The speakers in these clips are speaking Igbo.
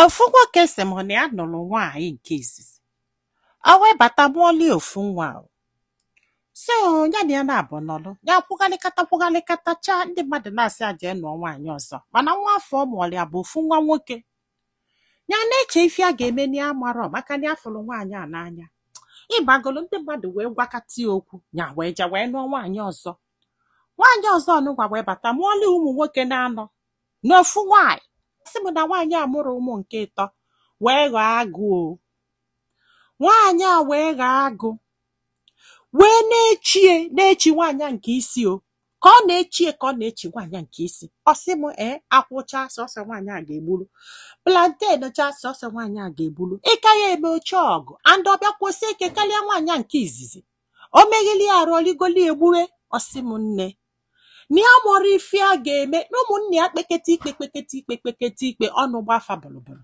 Ofu nwoke sị m na ya nụrụ nwaanyị nke izizi, o wee bata mụọlie ofu nwa o. So ya na ya na-abụ nọlụ ya kwughalịkata kwughalịkata chaa, ndị mmadụ na-asị a jee nụọ nwaanyị ọzọ, mana nwa afọ ọ mụọrọ ya bụ ofu nwa nwoke. Ya na-eche ife a ga-eme na ya marọ, maka na ya fụrụ nwaanyị a n'anya. Ịgbagolu ndị mmadụ wee gwakọta ya okwu, ya wee je wee nụọ nwaanyị ọzọ. Nwaanyị ọzọ ọnụgwa wee bata mụọla ụmụ nwoke na-anọ n'ofu nwaanyị. Sị m na nwaanyị a mụrụ ụmụ nke ịtọ wee ghọọ agụ o. Nwaanyị a wee ghọọ agụ wee na-echie na-echi nwaanyị a nke isi o, ka ọ na-echie ka ọ na-echi nwaanyị a nke isi. Ọ sị m ee, akwụcha sọsọ nwaanyị a ga-egburu, plantain cha sọsọ nwaanyị a ga-egburu, ịka ya eme oche ọgụ and ọbịa kwụsị ike karịa nwaanyị a nke izizi. O meghili arụ oligoli egbure. Ọ sị m nne na ya mụrụ ife a ga-eme na ụmụnne ya kpekete ikpe kpekete ikpe kpekete ikpe ọnụ gbafa bụrụbụrụ.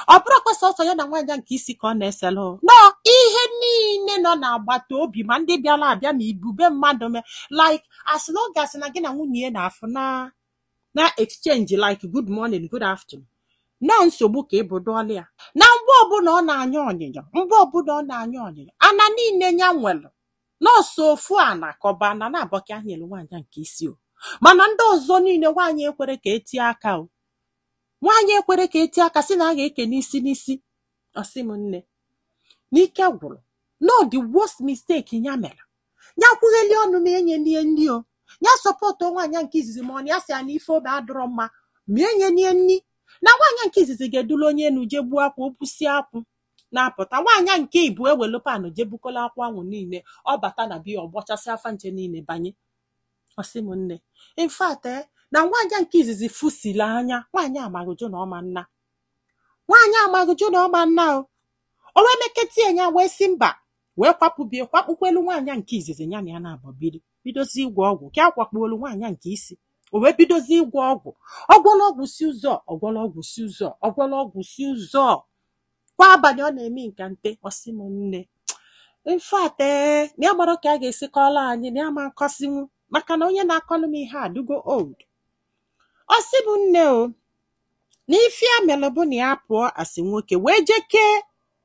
Ọ bụrụkwa sọsọ ya na nwaanyị nke isi ka ọ na-eselụ nọ, ihe niile nọ n'agbata obi ma ndị bịara abịa ma ibube mmadụ mee, like as long as na gị na nwunye ya na-afụ na na exchange like good morning, good afternoon, nọ nsogbu ka ị bụ dụọla ya. Na mgbe ọbụla ọ na-anya ọnyịnya, mgbe ọbụla ọ na-anya ọnyịnya, ana niile ya nwere nọọsụ ofu ana ka ọ bụ ana na-abọ ka anyere nwaanyị nke isi o, mana ndị ọzọ niile nwaanyị ekwere ka etie aka o. Nwaanyị ekwere ka etie aka sị na a ga-eke n'isi n'isi. Ọsị m nne n'ike gwụrụ no the worst mistake ya mere, ya kwugheli ọnụ ma enye nie nni o, ya support nwaanyị nke izizi ma ọ na ya sị ya na ife obe adịrọ mma ma enye nie nni, na nwaanyị nke izizi ga-edulu onye enu jee gbuo akwụ, obusie akwụ na-apụta, nwaanyị nke ibu ewelu panụ jee bukola akwụ ahụ niile, ọ bata na biya ọgbọchasị afa nche niile banye. Ọsị m nne, in fact na nwaanyị nke izizi fusili anya nwaanyị amaghịjụ na ọma nna, nwaanyị amaghịjụ na ọma nna o. O wee meketie ya wee sị mba, wee kwapụbie kwakpukwelu nwaanyị nke izizi ya na ya na-abọ biri, bidozi ịgwọ ọgwụ ka akwakpuolu nwaanyị nke isi. O wee bidozi ịgwọ ọgwụ, ọgwọla ọgwụ si ụzọ, ọgwọla ọgwụ si ụzọ, ọgwọla ọgwụ si ụzọ, kwa abalị ọ na-eme nka nte. Ọsị m nne, in fact na ya mara ka a ga-esi kọọrọ anyị na ya ma nkọsinwu, maka na onye na-akọlụ m ihe a dugo old. Ọ sị m nne o, na ife ya mere bụ na ya pụọ asị nwoke wee jekee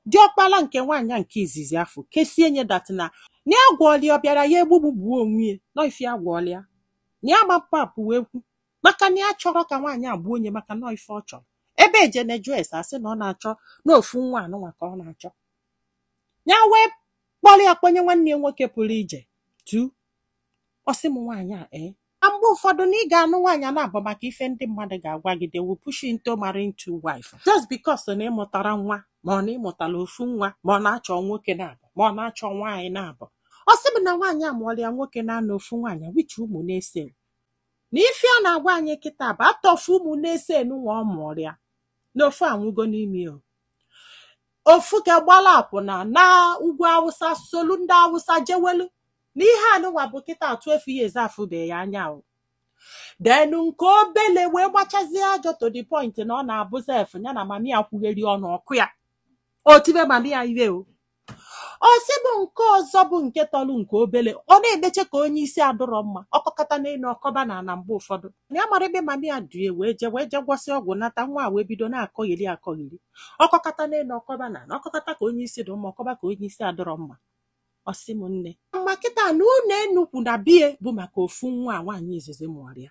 diọkpala nke nwaanyị nke izizi afọ kesie nye that na na ya gwọọlịa, ọ bịara ya egbugbu gbuo onwe ya nọ ife ya gwọọlịa, na ya ma papụ wee kwu maka na ya chọrọ ka nwaanyị a gbuo onye, maka nọ ife ọ chọrọ ebe ejene jụọ ese asị na ọ na-achọ n'ofu nwa anụnwa ka ọ na-achọ. Ya wee kpọrọ ya kpọnye nwanne ya nwoke pụrụ ije tu. Ọ sị m nwaanyị a na mgbe ụfọdụ na ị ga-anụ nwaanyị a na-abụ maka ife ndị mmadụ ga-agwa gị, they will push you into marrying two wife just because na ịmụtara nwa, ma ọ na ịmụtara ofu nwa, ma ọ na-achọ nwoke na-abụ, ma ọ na-achọ nwaanyị na-abụ. Ọ sị m na nwaanyị a mụọrọ ya nwoke na-anọ ofu nwaanyị wichi ụmụ na-ese, na ife ọ na-agwa anyị kịta bụ atọfu ụmụ na-ese nwa ọ mụọrọ ya na ofu anwụgo n'ime o, ofu ka gbala akwụna na ugwu Awụsa solu ndị Awụsa jewelu, na ihe anụnwa bụ kịta 12 years afụbeghị ya anya o. Denu nke obele wee gbachazie ajọ to the point na ọ na-abụ sef ya na mami ya kwugheri ọnụ ọkụ ya o tibe mami ya iwe o. Ọ sị bụ nke ọzọ bụ nke tọlụ nke obele, ọ na-emeche ka onye isi adụrọ mma, ọkọkọta n'elu ọkọba na ana mgbe ụfọdụ na ya mara ebe mami ya due wee jee wee jee gwọsị ọgwụ nata nwa a wee bido na-akọgheri akọgheri, ọkọkọta n'elu ọkọba na ana, ọkọkọta ka onye isi dị mma, ọkọba ka onye isi adụrọ mma. Ọ sị m nne, ma kịta na ụlọ enukwu na bie bụ maka ofu nwa a nwaanyị izizi mụọrọ ya.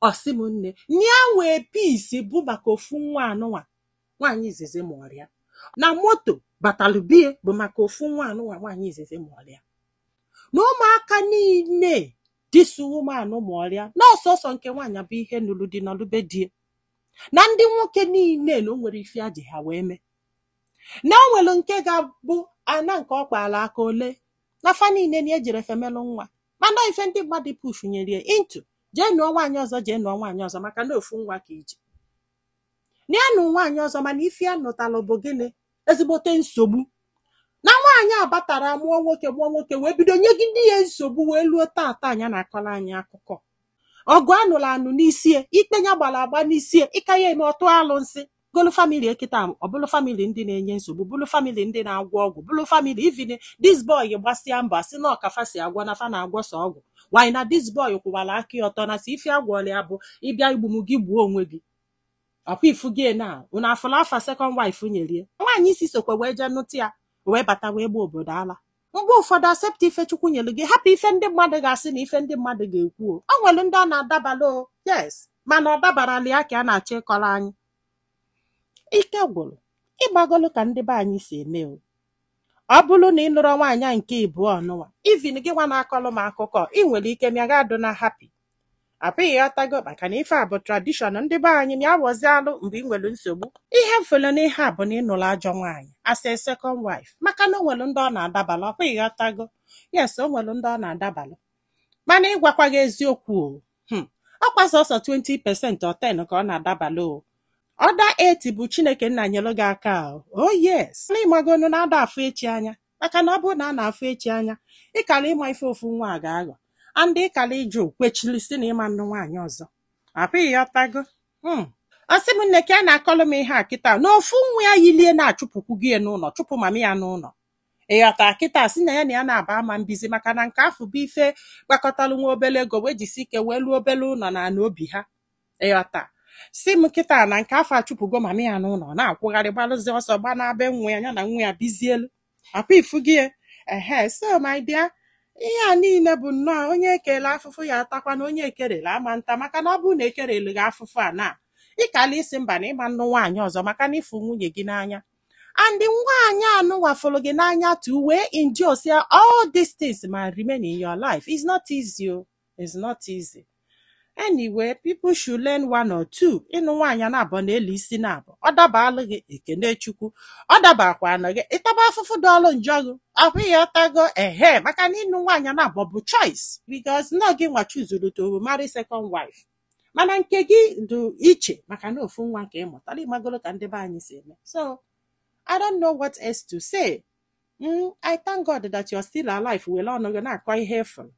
Ọ sị m nne, ya nwee peace bụ maka ofu nwa anụnwa nwaanyị izizi mụọrọ ya, na moto batalụ bie bụ maka ofu nwa anụnwa nwaanyị izizi mụọrọ ya, na ụmụaka niile dịsụ ụmụanụ mụọrọ ya na ọsọsọ nke nwaanyị bụ ihe nụrụ di nọlụbe die, na ndị nwoke niile na o nwere ife aji ha wee mee, na o nwere nke ga-abụ ana nke ọ kpaala aka ole na fa niile na ejiri efemelụ nwa, mana ife ndị mmadụ push nyere ya into jee nụọ nwaanyị ọzọ, jee nụọ nwaanyị ọzọ maka na ofu nwa ka iji na ya nụ nwaanyị ọzọ, mana ife ya nụtalụ bụ gịnị? Ezigbote nsogbu. Na nwaanyị abatara mụọ nwoke mụọ nwoke wee bido nyegide ya nsogbu wee luo tata anya na-akọrọ anyị akụkọ ọgụ anụrụ anụ n'isi ikpe ya gbara agba n'isi ịka ya eme ọtụ alụnsị golu family ekịta, ọ bụlụ family ndị na-enye nsogbu, bụlụ family ndị na-agwọ ọgwụ, bụlụ family even this boy gbasịa mbọ asị na ọkafa si agwọ na fa na-agwọ sọ ọgwụ wanyị, na this boy kwụwara aka ya ọtọ na si ife agwọrọ ya bụ ịbịa igbu m gị gbuo onwe gị. Ọkwa ifugie na unu afụla afa second wife nyerie nwaanyị isi sokwe wee jee nụta ya, wee bata wee gba obodo ala. Mgbe ụfọdụ, accept ife Chukwu nyere gị, hapụ ife ndị mmadụ ga-asị na ife ndị mmadụ ga-ekwu. O nwere ndị ọ na-adabala o, yes, mana ọ dabarala ya ka a na-achọ ịkọrọ anyị. Ike gwụrụ ịgbagolu ka ndị be anyị si eme o. Ọ bụrụ na ị nụrụ nwaanyị a nke ịbụọ ọnụnwa, even gị nwa na-akọlụ m akụkọ, ị nwere ike mịa ga adụ na happy apụghị ịghọtago, maka na ife a bụ tradition ndị be anyị. Mịa wọzialụ mgbe ị nwere nsogbu. Ihe mfere n'ihe a bụ na ị nụrụ ajọ nwaanyị as a second wife, maka na o nwere ndị ọ na-adabalụ. Ọkwa ịghọtago? Yes, o nwere ndị ọ na-adabalụ, mana ịgwakwa gị eziokwu o, ọkwa sọsọ 20% or 10 ka ọ na-adabalụ o. Other 80 bụ Chineke nna nyere gị aka o. Oh yes, na ịmagonu na-ada afụ echi anya, maka na ọ bụrụ na a na-afụ echi anya, ịkara ịma ife ofu nwa a ga-aghọ and ịkara ịjụ kwechiri si na ịma nnụ nwaanyị ọzọ. Apụghị ịghọtago? Ọ sị m, nne, ka a na-akọlụ m ihe a kịta na ofu nwa ya yilie na-achụpụkwu gị n'ụlọ, chụpụ mami ya n'ụlọ. Ịghọta? Kịta si na ya na ya na-aba ama mbizi, maka na nke afọ bụ ife gbakọtalụ nwa obele ego wee jisi ike wee lụọ obele ụlọ na ana obi ha. Ịghọta? Si m kịta na nke afọ achụpụgo mami ya n'ụlọ, na-akwụgharị gbalụzi ọsọ gba na-be nwa ya, ya na nwa ya bizielu. Akwa ifu gị? Ehe, so my dear, ihe a niile bụ nnọọ onye ekele afụfụ ya atakwa na onye ekerela ama nta, maka na ọ bụrụ na ekerele gị afụfụ a na ịkala isi mba na ịma nnụ nwaanyị ọzọ, maka na ịfụ nwunye gị n'anya and nwaanyị anụwafụrụ gị n'anya to wee endure say all these things ma remain in your life. It's not easy o, it's not easy. Anyway, people should learn one or two. Ịnụ nwaanyị na-abụ na elu isi na-abụ, ọ dabalụ gị, ekene Chukwu. Ọ dabakwana gị, ịtaba afụfụ dọọlụ njọ gị. Ahụ ịghọtago? Ehe, maka na ịnụ nwaanyị na-abụ bụ choice, because nọ gị nwa chuzuru to marry second wife, mana nke gị dị iche, maka na ofu nwa ka ị mụtara. Ịmagolo ka ndị be anyị si eme. So I don't know what else to say. I thank God that you're still alive. Were ọnụ gị na-akọ ihe efuru.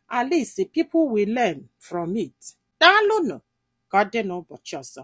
At least people will learn from it. Daalụnụ, ka ọ dị n'ụbọchị ọzọ.